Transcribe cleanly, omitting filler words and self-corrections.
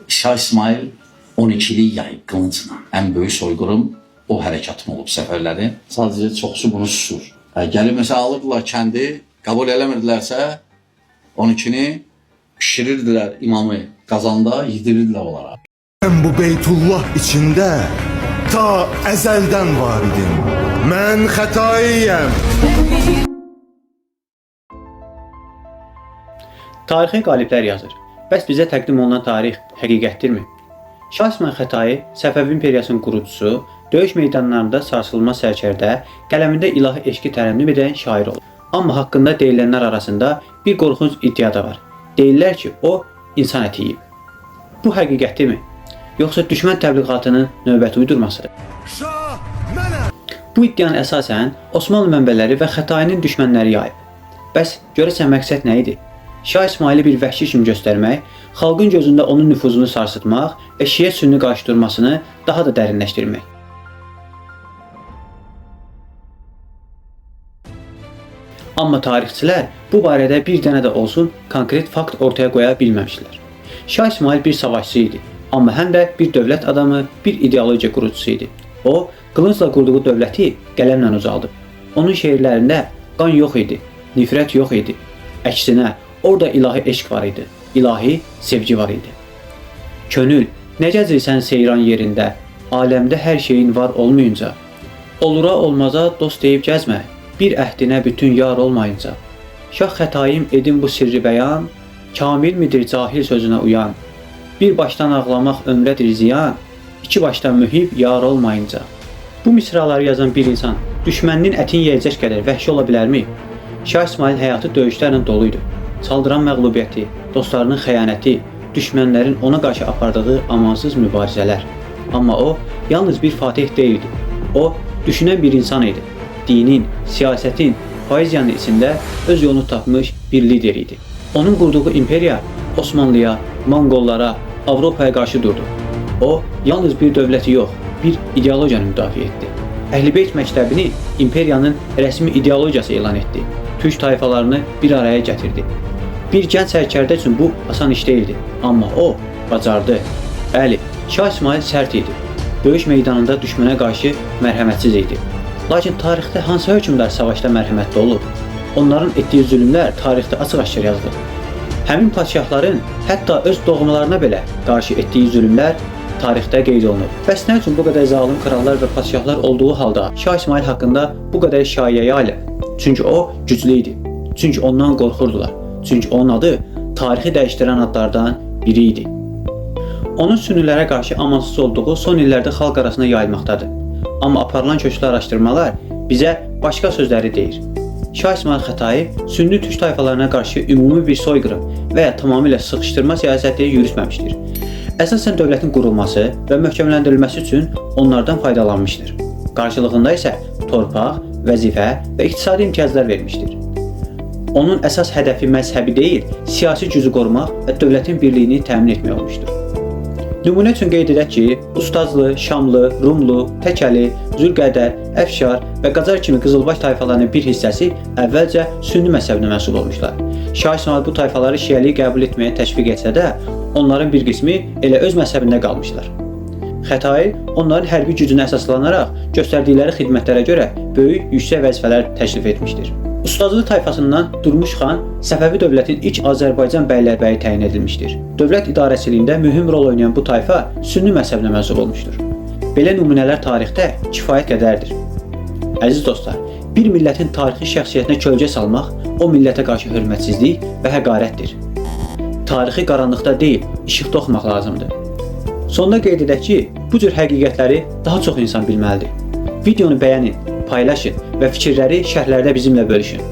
Şah İsmail 12-lik yayıb qılıncla. Ən böyük soyqırım o hərəkatım olub səfərləri. Sadəcə çoxsu bunu susur. Gəlib məsələn alırdılar kəndi, qəbul eləmirdilərsə 12-ni bişirirdilər imamı qazanda, yedirirdilər onlara. Mən bu Beytullah içində ta əzəldən var idim. Mən xətaiyəm. Tarixi qaliblər yazır. Bəs bizə təqdim olunan tarix həqiqətdirmi? Şah İsmayıl Xətai Səfəvi imperiyasının qurucusu, döyüş meydanlarında sarsılmaz sərkərdə, qələmində ilahi eşqi tərənnüm edən şair olub. Amma haqqında deyilənlər arasında bir qorxunc iddia da var. Deyirlər ki, o insan əti yeyib. Bu həqiqətdirmi? Yoxsa düşmən təbliğatının növbəti uydurmasıdır? Şah mənəm. Bu iddianı əsasən Osmanlı mənbələri və Xətainin düşmənləri yayıb. Bəs görəsən məqsəd nə idi? Şah İsmaili bir vəhşi kimi göstərmək, xalqın gözündə onun nüfuzunu sarsıtmaq və şiə-sünni qarşıdurmasını daha da dərinləşdirmək. Amma tarixçilər bu barədə bir dənə də olsun konkret fakt ortaya qoya bilməmişlər. Şah İsmail bir savaşçı idi, amma həm də bir dövlət adamı, bir ideologiya qurucusu idi. O, qılıncla qurduğu dövləti qələmlə ucaldıb. Onun şeirlərində qan yox idi, nifrət yox idi. Əksinə, orada ilahi eşq var idi, ilahi sevgi var idi. Könül, nə gəzirsən seyran yerində, aləmdə hər şeyin var olmayınca. Olura olmaza dost deyib gəzmə, bir əhdinə bütün yar olmayınca. Şah Xətaim edim bu sirri bəyan, kamil midir cahil sözünə uyan. Bir başdan ağlamaq ömrədir ziyan, iki başdan mühib yar olmayınca. Bu misraları yazan bir insan düşməninin ətini yeyəcək qədər vəhşi ola bilərmi? Şah İsmailin həyatı döyüşlərlə dolu idi. Çaldıran məğlubiyyəti, dostlarının xəyanəti, düşmənlərin ona qarşı apardığı amansız mübarizələr. Amma o yalnız bir fatih deyildi. O düşünən bir insan idi. Dinin, siyasətin, poeziyanın içində öz yolunu tapmış bir lider idi. Onun qurduğu imperiya Osmanlıya, Monqollara, Avropaya qarşı durdu. O yalnız bir dövləti yox, bir ideologiyanı müdafiə etdi. Əhl-i Beyt məktəbini imperiyanın rəsmi ideologiyası elan etdi. Türk tayfalarını bir araya gətirdi. Bir gənc sərkərdə üçün bu asan iş deyildi, amma o bacardı. Bəli, Şah İsmail sərt idi. Döyüş meydanında düşmənə qarşı mərhəmətsiz idi. Lakin tarixdə hansı hökmdar savaşda mərhəmətli olub? Onların etdiyi zülmlər tarixdə açıq-aşkar yazılıb. Həmin padşahların hətta öz doğmalarına belə qarşı etdiyi zülmlər tarixdə qeyd olunub. Bəs nə üçün bu qədər zalım krallar və padşahlar olduğu halda Şah İsmail haqqında bu qədər şayiə yayılıb? Çünki o güclü idi. Çünki ondan qorxurdular. Çünki onun adı tarixi dəyişdirən adlardan biri idi. Onun sünnilərə qarşı amansız olduğu son illərdə xalq arasında yayılmaqdadır. Amma aparılan köklü araşdırmalar bizə başqa sözləri deyir. Şah İsmail Xətai sünni türk tayfalarına qarşı ümumi bir soyqırım və ya tamamilə sıxışdırma siyasəti yürütməmişdir. Əsasən dövlətin qurulması və möhkəmləndirilməsi üçün onlardan faydalanmışdır. Qarşılığında isə torpaq, vəzifə və iqtisadi imtiyazlar vermişdir. Onun əsas hədəfi məzhəbi deyil, siyasi gücü qorumaq və dövlətin birliyini təmin etmək olmuşdur. Nümunə üçün qeyd edək ki, Ustazlı, Şamlı, Rumlu, Təkəli, Zülqədər, Əfşar və Qacar kimi qızılbaş tayfalarının bir hissəsi əvvəlcə sünni məzhəbinə mənsub olmuşlar. Şah İsmail bu tayfaları şiəliyi qəbul etməyə təşviq etsə də, onların bir qismi elə öz məzhəbində qalmışlar. Xətai onların hərbi gücünə əsaslanaraq göstərdikləri xidmətlərə görə böyük, yüksək vəzifələr təklif etmişdir. Ustazlı tayfasından Durmuş xan Səfəvi dövlətinin ilk Azərbaycan bəylərbəyi təyin edilmişdir. Dövlət idarəçiliyində mühüm rol oynayan bu tayfa sünni məzhəbinə mənsub olmuşdur. Belə nümunələr tarixdə kifayət qədərdir. Əziz dostlar, bir millətin tarixi şəxsiyyətinə kölgə salmaq o millətə qarşı hörmətsizlik və həqarətdir. Tarixi qaranlıqda deyil, işıqda oxumaq lazımdır. Sonda qeyd edək ki, bu cür həqiqətləri daha çox insan bilməlidir. Videonu bəyənin, paylaşın və fikirləri şərhlərdə bizimlə bölüşün.